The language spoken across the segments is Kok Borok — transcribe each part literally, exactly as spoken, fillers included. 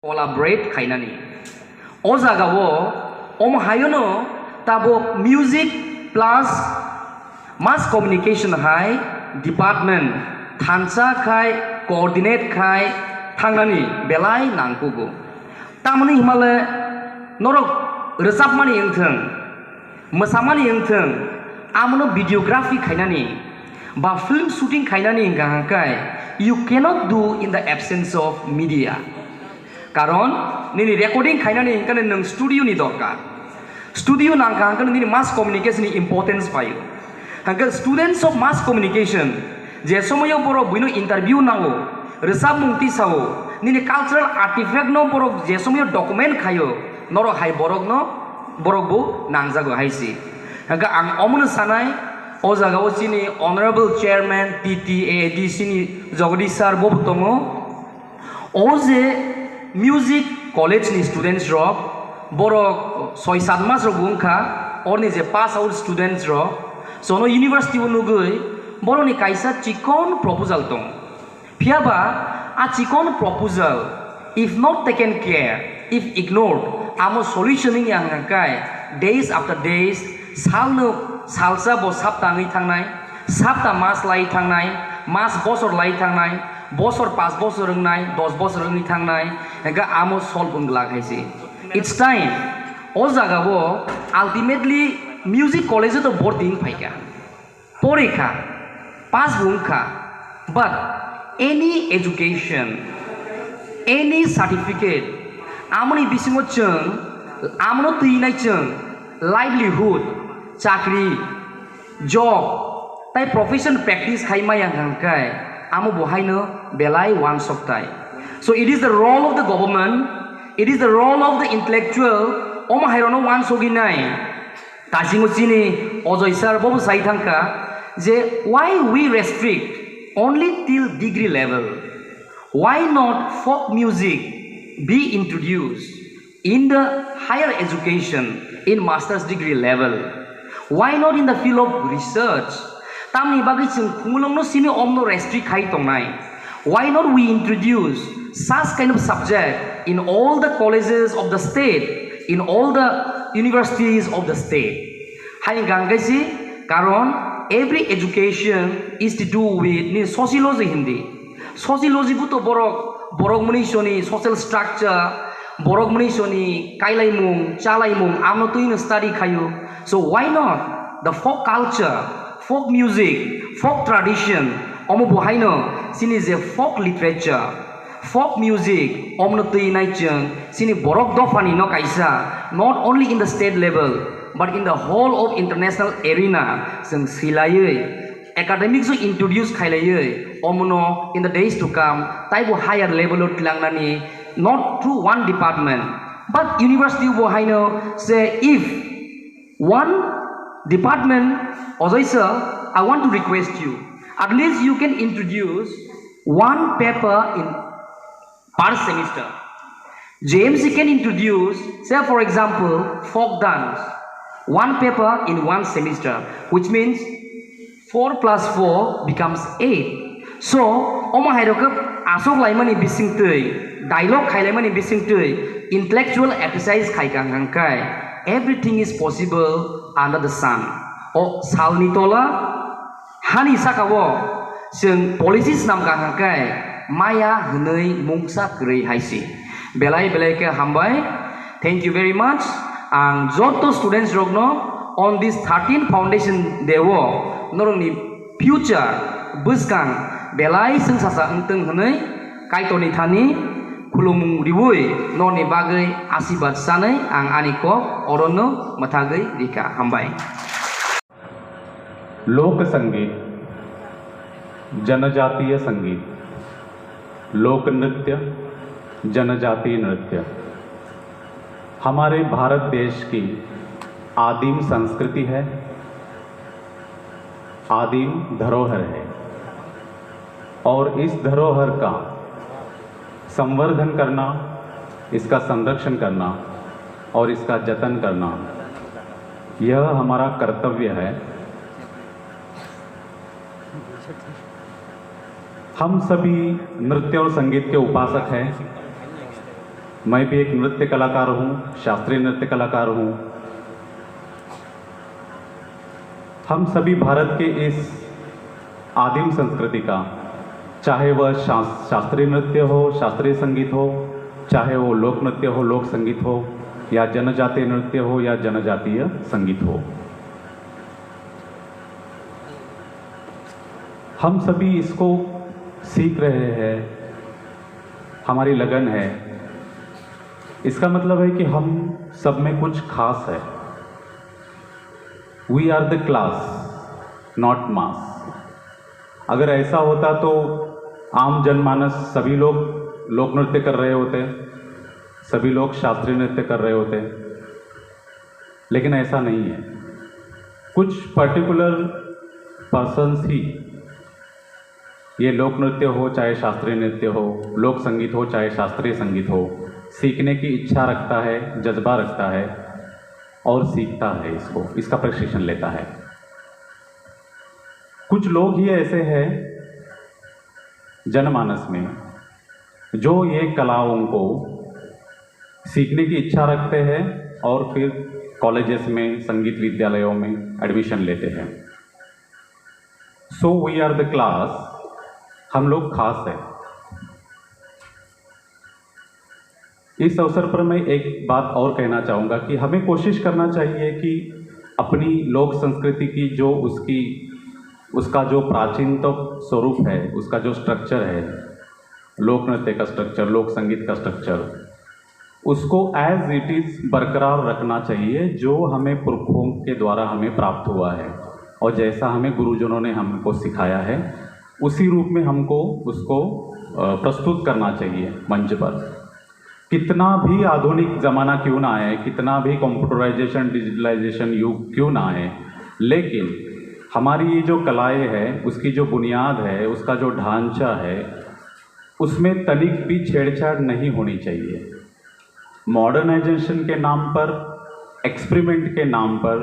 collaborate khainani. O jagao omo hayono tabuk music plus mass communication hai department thansa khai coordinate khai thangnani belai nangkugo. Tamoni himale norok rwchapmani wngthwng, mwsamani wngthwng, amono videography khainani ba film shooting khainani hwnkha hwnkhe you cannot do in the absence of media. Karon nini recording khainani hwnkhe nwng studio ni dorkar. Studio nangkha hwnkhe nini mass communication ni importance paio. Hwnkhe students of mass communication je somoyo borok buino interview nango, rwchapmung tisao, nini cultural artifact no borok je somoyo document khaio, norok hai borokno, borok bo nangjago hai si. Hwnkhe ang omono sanai, o jagao chini Honorable Chairman T T A D C ni Jagadish sir bo tongo. O je music college ni students rok, borok soi sat mas rok bo wngkha, orni je pass out students rok, jono university o nugui borokni kaisa chikon proposal tong. Phiya ba a chikon proposal, if not taken care, if ignored, amo solution wngya hwnkha khe days after days, salno salsa bo sapta wngwi thangnai, sapta mas lai thangnai, mas bosor lai thangnai, bosor pas bosor wngnai, dos bosor wngwi thangnai, hwnkhe amo solve wng glak hai se. It's time. O jagao ultimately music college-o to borti wng phaikha. Porikha, pass bo wngkha, but any education, any certificate, amoni bisingo chwng, amono twinai chwng, livelihood, chakri, job, tai profession practice khai maya hwnkhe, amo bo haino belai wansok tai. So it is the role of the government, it is the role of the intellectual, omo hairono wansogwi nai. Dasingo chini Ajoy sir bobo sai thangkha je why we restrict only till degree level? Why not folk music be introduced in the higher education in master's degree level? Why not in the field of research? Tamni bagwi chwng khumulwngno simi omno restrict khai tongnai? Why not we introduce such kind of subject in all the colleges of the state, in all the universities of the state? Hai hwnkha hwnkhe si, karon every education is to do with ni sociology hindi. Sociology bo to borok, borok mwnwi soni social structure, borok mwnwi soni kailaimung, chalaimung, amno twino study khaio. So why not the folk culture, folk music, folk tradition, omo bo haino chini je folk literature, folk music, omno twi nai chwng chini borok dophani no kaisa, not only in the state level, but in the whole of international arena, chwng swilaiwi, academics o introduce khailaiwi, omono in the days to come, taibo higher level o twilangnani, not through one department, but university bo haino se if one department, Ajoy sir, I want to request you, at least you can introduce one paper in per semester. J M C can introduce, say for example, folk dance, one paper in one semester, which means four plus four becomes eight. So, omo hai rok asok laimani bising twi, dialogue khai laimani bising twi, intellectual exercise khai kang kang kai, everything is possible under the sun. O salni tola, hani saka o chwng policy swnam kang kang kai, maya hwnwi mungsa kwrwi hai si. Belai belai khe hambai. Thank you very much. Ang joto students rokno on this thirteen foundation day o norokni future bwskang belai chwngsacha wngtwng hwnwi Kaitorni thani khulumung riwi norokni bagwi asibad chanwi ang ani kok orono mwthagwi rikha. Hambai. लोक संगीत, जनजातीय संगीत, लोक नृत्य, जनजातीय नृत्य हमारे भारत देश की आदिम संस्कृति है, आदिम धरोहर है और इस धरोहर का संवर्धन करना, इसका संरक्षण करना और इसका जतन करना, यह हमारा कर्तव्य है। हम सभी नृत्य और संगीत के उपासक हैं। मैं भी एक नृत्य कलाकार हूँ, शास्त्रीय नृत्य कलाकार हूँ। हम सभी भारत के इस आदिम संस्कृति का, चाहे वह शास-, शास्त्रीय नृत्य हो, शास्त्रीय संगीत हो, चाहे वो लोक नृत्य हो, लोक संगीत हो, या जनजातीय नृत्य हो, या जनजातीय संगीत हो, हम सभी इसको सीख रहे हैं, हमारी लगन है। इसका मतलब है कि हम सब में कुछ खास है। We are the class, not mass. अगर ऐसा होता तो आम जनमानस, सभी लोग लोक नृत्य कर रहे होते, सभी लोग शास्त्रीय नृत्य कर रहे होते, लेकिन ऐसा नहीं है। कुछ पर्टिकुलर पर्सन्स ही ये लोक नृत्य हो, चाहे शास्त्रीय नृत्य हो, लोक संगीत हो, चाहे शास्त्रीय संगीत हो, सीखने की इच्छा रखता है, जज्बा रखता है और सीखता है इसको, इसका प्रशिक्षण लेता है। कुछ लोग ही ऐसे हैं जनमानस में, जो ये कलाओं को सीखने की इच्छा रखते हैं और फिर कॉलेजेस में, संगीत विद्यालयों में एडमिशन लेते हैं। So we are the class, हम लोग खास हैं। इस अवसर पर मैं एक बात और कहना चाहूँगा कि हमें कोशिश करना चाहिए कि अपनी लोक संस्कृति की जो उसकी, उसका जो प्राचीनतम स्वरूप है, उसका जो स्ट्रक्चर है, लोक नृत्य का स्ट्रक्चर, लोक संगीत का स्ट्रक्चर, उसको as it is बरकरार रखना चाहिए, जो हमें पुरखों के द्वारा हमें प्राप्त हुआ है और जैसा हमें गुरुजनों ने हमको सिखाया है, उसी रूप में हमको उसको, अ, प्रस्तुत करना चाहिए मंच पर। कितना भी आधुनिक ज़माना क्यों ना आए, कितना भी कंप्यूटराइजेशन, डिजिटलाइजेशन युग क्यों ना आए, लेकिन हमारी ये जो कलाएँ हैं, उसकी जो बुनियाद है, उसका जो ढांचा है, उसमें तनिक भी छेड़छाड़ नहीं होनी चाहिए। मॉडर्नाइजेशन के नाम पर, एक्सपेरिमेंट के नाम पर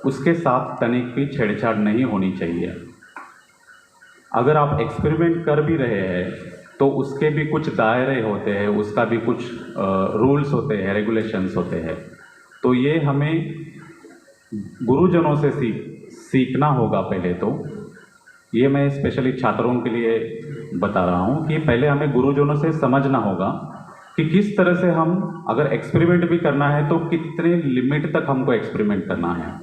उसके साथ तनिक भी छेड़छाड़ नहीं होनी चाहिए। अगर आप एक्सपेरिमेंट कर भी रहे हैं, तो उसके भी कुछ दायरे होते हैं, उसका भी कुछ, अ, रूल्स होते हैं, रेगुलेशंस होते हैं। तो ये हमें गुरुजनों से सीख, सीखना होगा पहले तो। ये मैं स्पेशली छात्रों के लिए बता रहा हूँ कि पहले हमें गुरुजनों से समझना होगा कि किस तरह से हम, अगर एक्सपेरिमेंट भी करना है, तो कितने लिमिट तक हमको एक्सपेरिमेंट करना है।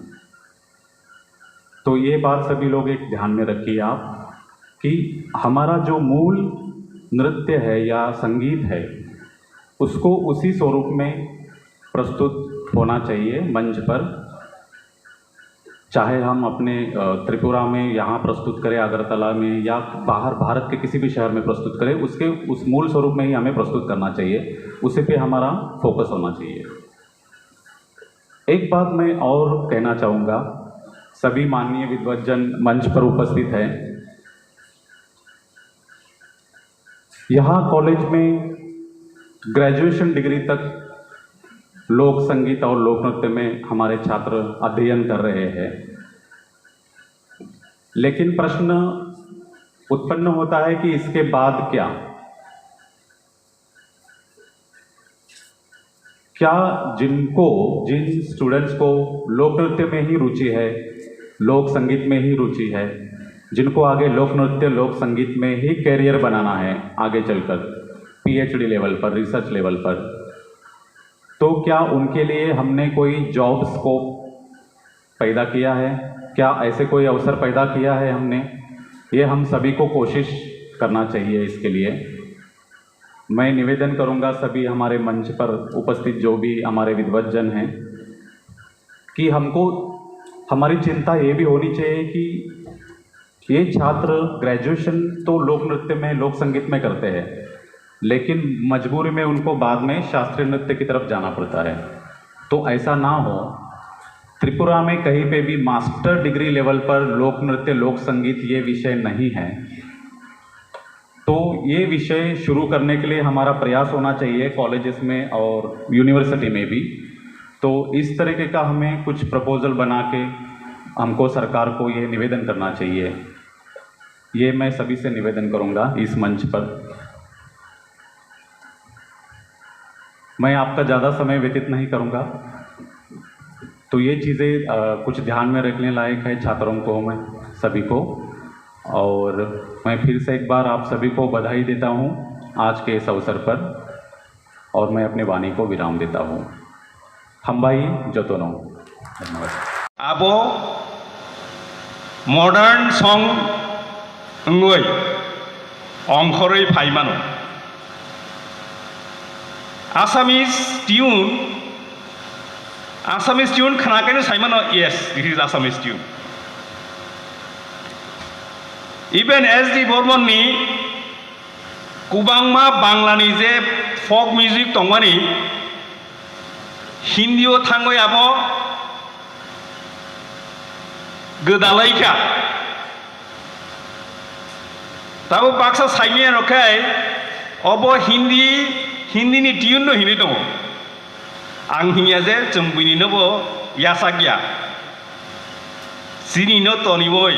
तो ये बात सभी लोग एक ध्यान में रखिए आप, कि हमारा जो मूल नृत्य है या संगीत है, उसको उसी स्वरूप में प्रस्तुत होना चाहिए मंच पर। चाहे हम अपने, अ, त्रिपुरा में यहाँ प्रस्तुत करें, अगरतला में, या बाहर भारत के किसी भी शहर में प्रस्तुत करें, उसके, उस मूल स्वरूप में ही हमें प्रस्तुत करना चाहिए, उसी पे हमारा फोकस होना चाहिए। एक बात मैं और कहना चाहूँगा, सभी माननीय विद्वज्जन मंच पर उपस्थित हैं, यहाँ कॉलेज में ग्रेजुएशन डिग्री तक लोक संगीत और लोक नृत्य में हमारे छात्र अध्ययन कर रहे हैं, लेकिन प्रश्न उत्पन्न होता है कि इसके बाद क्या? क्या जिनको, जिन स्टूडेंट्स को लोक नृत्य में ही रुचि है, लोक संगीत में ही रुचि है, जिनको आगे लोक नृत्य, लोक संगीत में ही करियर बनाना है आगे चलकर, पीएचडी लेवल पर, रिसर्च लेवल पर, तो क्या उनके लिए हमने कोई जॉब स्कोप पैदा किया है? क्या ऐसे कोई अवसर पैदा किया है हमने? ये हम सभी को कोशिश करना चाहिए इसके लिए। मैं निवेदन करूँगा सभी हमारे मंच पर उपस्थित जो भी हमारे विद्वज्जन हैं कि हमको, हमारी चिंता ये भी होनी चाहिए कि ये छात्र ग्रेजुएशन तो लोक नृत्य में, लोक संगीत में करते हैं, लेकिन मजबूरी में उनको बाद में शास्त्रीय नृत्य की तरफ जाना पड़ता है। तो ऐसा ना हो, त्रिपुरा में कहीं पे भी मास्टर डिग्री लेवल पर लोक नृत्य, लोक संगीत ये विषय नहीं है। तो ये विषय शुरू करने के लिए हमारा प्रयास होना चाहिए कॉलेजेस में और यूनिवर्सिटी में भी। तो इस तरीके का हमें कुछ प्रपोजल बना के हमको सरकार को ये निवेदन करना चाहिए। ये मैं सभी से निवेदन करूँगा इस मंच पर। मैं आपका ज़्यादा समय व्यतीत नहीं करूँगा। तो ये चीज़ें, अ, कुछ ध्यान में रखने लायक है छात्रों को, मैं सभी को। और मैं फिर से एक बार आप सभी को बधाई देता हूँ आज के इस अवसर पर, और मैं अपनी वाणी को विराम देता हूँ। Hambai jotono. धन्यवाद। Abo modern song wngwi ongkhorwi phai mano. Assamese tune, Assamese tune khna kaino sai mano, yes, this is Assamese tune. Even S D Burman ni kwbangma Bangla ni je folk music tongmani, Hindi o thangwi abo gwdalai kha. Tabuk baksa saimanya rok khai obo Hindi, Hindi ni tune no hinwi tongo. Ang hinya je chwng buini no bo yachak ya. Chini no toniwi,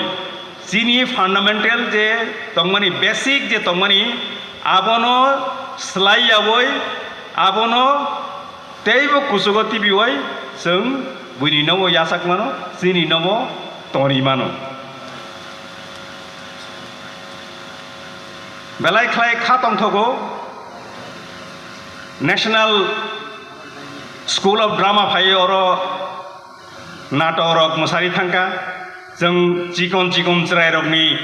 chini fundamental je tongmani, basic je tongmani, abono swlai yawi, abono teibo kuchugo tibiwi chwng buini nobo yachak mano, chini nobo toni mano. Belai khlai kha tongthogo National School of Drama phai oro natok rok mwsari thangkha, chwng chikon chikon chwrai rokni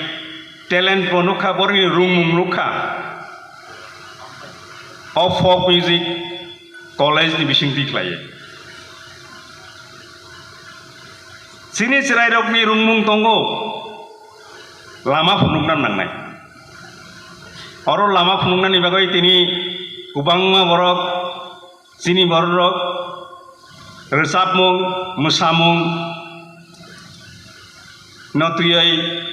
talent bo nukha, borokni rungmung nukha. O folk music college ni bisingtwi khlaiwi. Chini chwrai rokni rungmung tongo, lama phunukna nangnai. Oro lama phunuknani bagwi tini kwbangma borok, chini borok rok rwchapmung, mwsamung no twiwi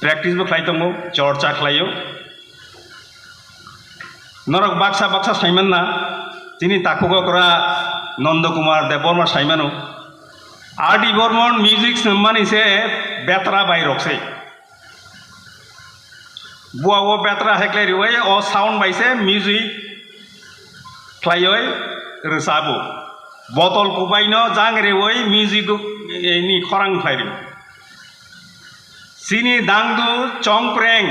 practice bo khlai tongo, chorcha khlaio. Norok baksa baksa saimanna, chini takhuk okra Nondo Kumar Debbarma saimano. R D Burman music swnamani se betra bai rok se. Bua o betra heklai riwi o sound bai se music khlaiwi rwchabo. Botol kubai no jang riwi music ni khorang khlai ri. Chini dangdu chongpreng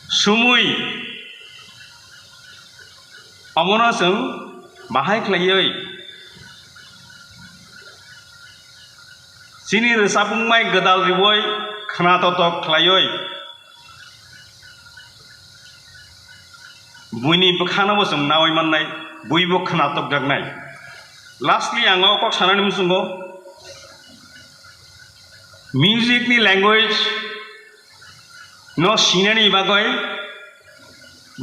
sumui omono chwng bahai khlaiwi chini rwchapmung bai gwdal riwi khna totok khlaiwi buini bwkhano bo chwng nawi mannai, buibo khna tokjaknai. Lastly, ang o kok sanani muchungo, music ni language no sinani bagwi,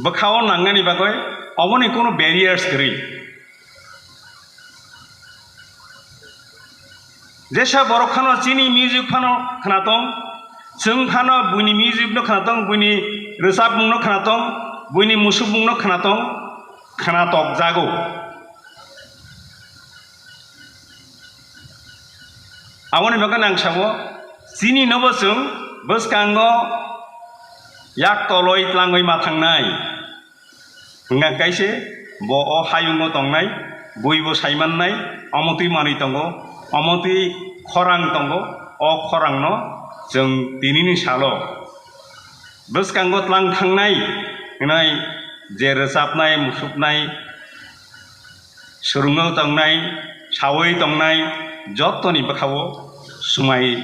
bwkhao nangnani bagwi, oboni kunu barriers kwrwi. Jesa borok phano chini music phano khna tong, chwng phano buini music no khna tong, buini rwchapmung no khna tong, buini musukmung no khna tong, khna tok jago. Aboni bagwi ang sao, chini nobo chwng bwskango yak toloi tlangwi ma thangnai. Hwnkha kaise bo o hayungo tongnai, buibo saimannai, omo twi manwi tongo, omo twi khorang tongo, o khorangno chwng tinini salo bwskango tlang thangnai hwnwi je rwchapnai, musuknai, swrwngwi tongnai, sawi tongnai, jottoni bwkhao swmai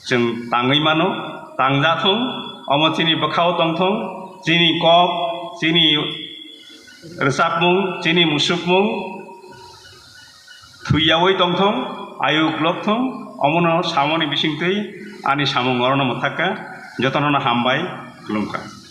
chwng tangwi mano, tangjathung, omo chini bwkhao tongthung, chini kok, chini rwchapmung, chini musukmung thwiyawi tongthung, ayuk lokthung, omono samani bisingtwi ani samung orono mwthakha, jotonono hambai, khulumkha.